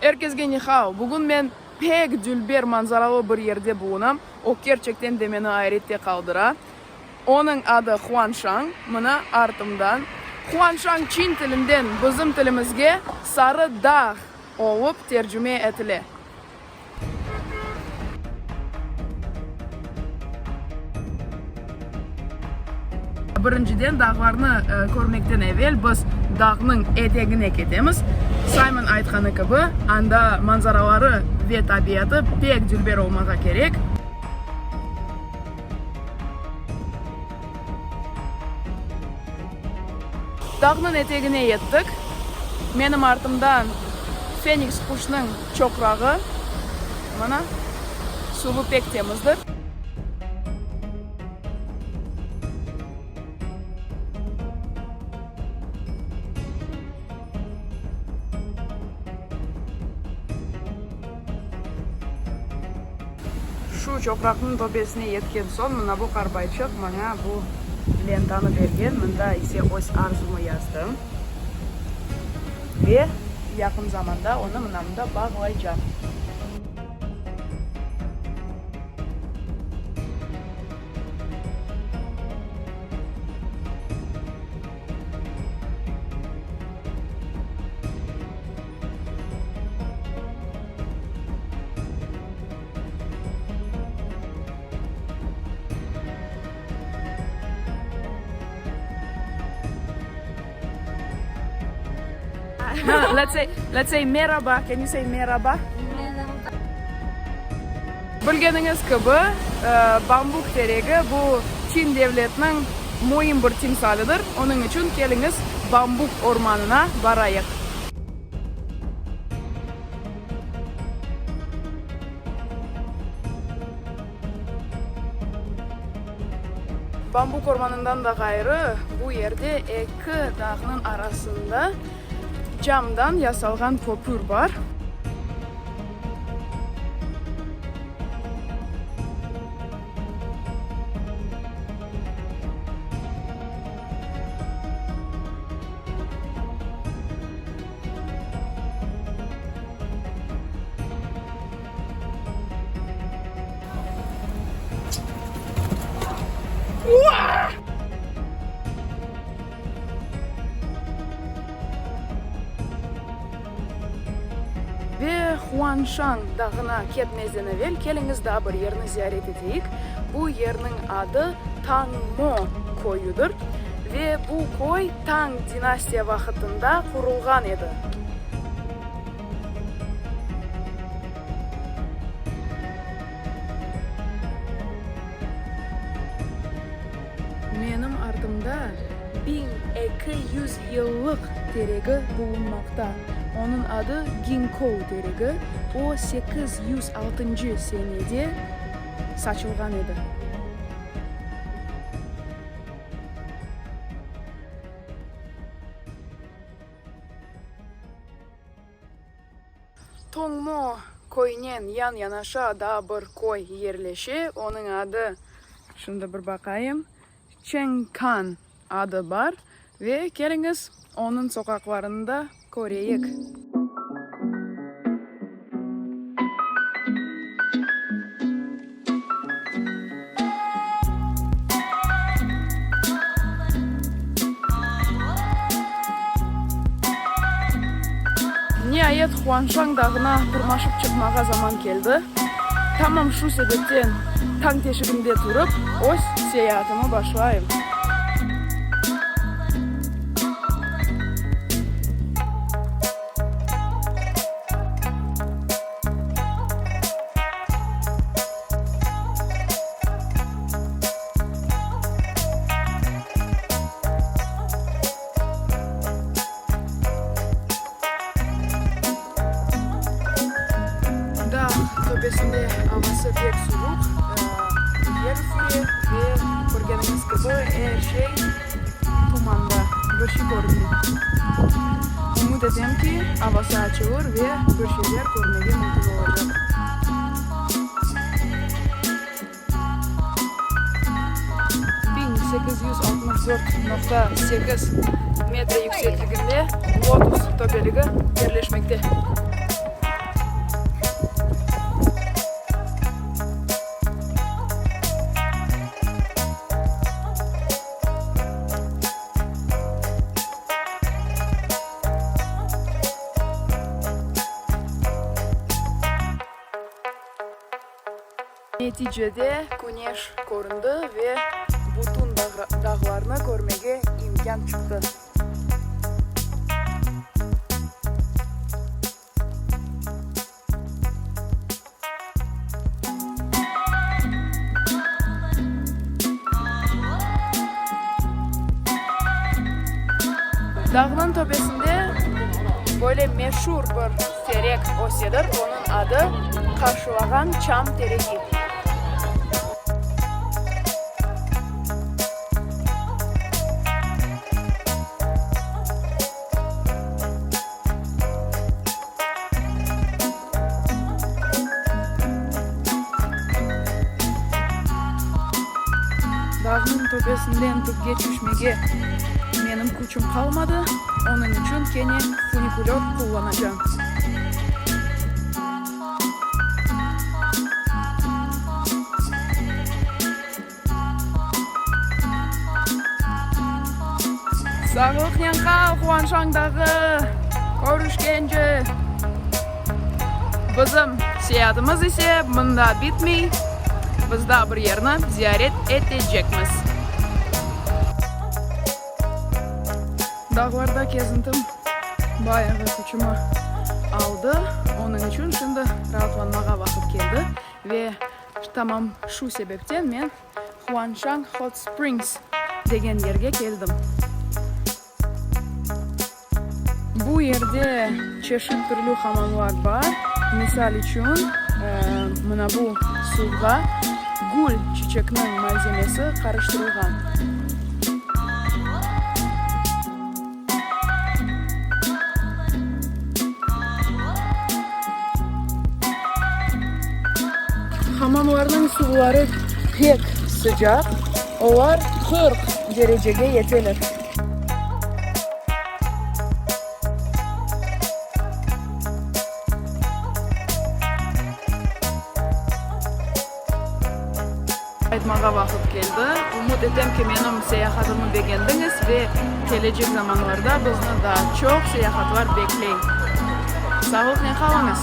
Er kesge nihao! Bugün men pek dülber manzaralı bir yerde bulunam, o kerçekten de meni ayrette qaldıra. Onıñ adı Huanşan, mına artımdan. Huanşan çin tilinden bizim tilimizge Sarı dağ olıp tercüme etile. Birinciden, dağlarnı körmekten evel biz dağnıñ etegine ketemiz. Saymon aytqanı kibi, anda manzaraları ve tabiatı pek dülber olmağa kerek. Dağnıñ etegine yettik. Menim artımdan Feniks quşnıñ çoqrağı. Mına, suvu pek temizdir. Şu çoqraqnıñ töpesine yetken soñ, mına bu qarbayçıq maña bu lentanı bergen, mında ise öz arzumı yazdım ve yaqın zamanda onı mına mında bağlaycam. No, let's say, let's say meraba. Can you say meraba? Meraba. Bilgeniñiz kibi, bambuk teregi bu Çin devletiniñ müim bir timsalidir. Onıñ içün keliñiz, bambuk ormanına barayıq. Bambuk ormanından da ğayrı, bu yerde eki dağnıñ arasında camdan yasalğan köpür bar. Ve Huanşan dağına ketmezden evel keliñiz daa bir yerni ziyaret eteyik. Bu yerniñ adı Tangmo köyüdir ve bu köy Tang dinastiya vaqıtında qurulğan edi. Menim artımda 1200 yıllıq teregi bulunmaqta. Onıñ adı Ginkou teregi, o 806-ncı senede saçılğan edi. Toñmo köynen yan-yanaşa daa bir köy yerleşe, onıñ adı, şimdi bir baqayım, Çenkan adı bar ve keliñiz, onıñ soqaqlarını da köreyik. Niayet, Huanşan dağına tırmaşıp çıqmağa zaman keldi. Tamam şu sebepten tañ teşiginde turıp, öz seyaatımı başlayım. Dağ töpesinde avası pek suvuq, yel üfüre ve körgeniñiz kibi, er şey tumanda, bir şey körünmey. Ümüt etem ki, avası açılır ve bir şeyler körmege mümkün olacaq. 1864,8 metre yüksekliginde Lotus töpeligi yerleşmekte. Neticede küneş köründi ve bütün dağlarnı körmege imkân çıqtı. Dağnıñ töpesinde böyle meşur bir terek ösedir, onıñ adı Qarşılağan çam teregi. Dağnıñ töpesinden tüpke tüşmege menim küçüm qalmadı, onıñ içün kene funikulör qullanacam. Sağlıqnen qal, Huanşan dağı! Körüşkence! Bizim seyaatımız ise mında bitmey, biz daa bir yerni ziyaret etecekmiz. Dağlarda kezintim bayağı küçümi aldı, onıñ içün şimdi raatlanmağa vaqıt keldi ve tamam şu sebepten men Huanshan Hot Springs degen yerge keldim. Bu yerde çeşit türlü hamamlar bar. Misal içün, mına bu suvğa gül çiçekniñ malzemesi qarıştırılğan. Hamamlarnıñ suvları pek sıcaq, olar 40 derecege yeteler. Qaytmağa vaqıt keldi. Ümüt etem ki, menim seyahatımı begendiñiz ve kelecek zamanlarda bizni daa çoq seyahatlar bekley. Sağlıqnen qalıñız!